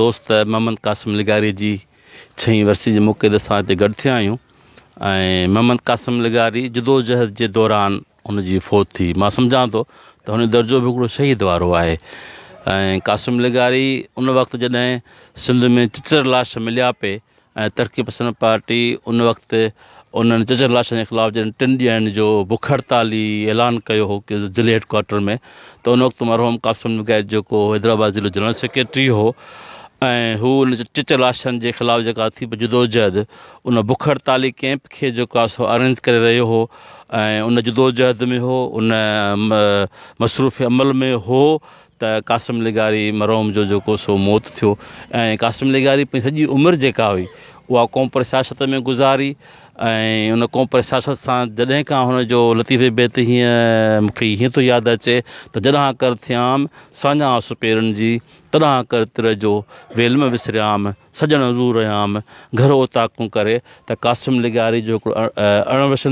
دوست محمد قاسم لغاري جي ڇهين ورسي جي موقعي تي اسان هتي گڏ ٿيا آهيون ۽ محمد قاسم لغاري جدوجهد جي دوران ان جي فوت ٿي. مان سمجهان ٿو ته هن جو درجو به هڪڙو شهيد وارو آهي ۽ قاسم لغاري ان وقت جڏهن سنڌ ۾ چچر لاش مليا پئي ۽ ترقي پسند پارٽي ان وقت انهن چچر لاشن جي خلاف جڏهن ٽن ڏينهن جو بک هڙتالي اعلان ڪيو هو ضلعي هيڊ ڪوارٽر ۾ ته ان وقت مرحوم قاسم نگائي جيڪو حيدرآباد ضلعو جنرل سيڪريٽري هو ۽ هو ان چچر لاشن جي خلاف جيڪا ٿي پئي جدوجهد ان بک هڙتالي ڪئمپ کي جيڪو آهي سو ارينج ڪري رهيو هو ۽ ان جدوجهد ۾ هو ان مصروف عمل ۾ هو ته قاسم لغاري مرحوم جو جيڪو سو موت ٿيو ۽ قاسم لغاري پنهنجي سڄي عمر جيڪا هئي اها قومپرست سياست ۾ گذاري ۽ ان قومپرست سياست سان جڏهن کان هن جو لطيفي بيت هيئن مون کي هيئن ٿو ياد اچي ته جڏهن ڪر ٿيام ساڃاهه سپيرن جي تڏهن ڪر تر جو ويل م وسريام سڄڻ حضور رهيام گهر اوطاقون ڪري ته قاسم لغاري جو هڪڙو اڻ وسندڙ.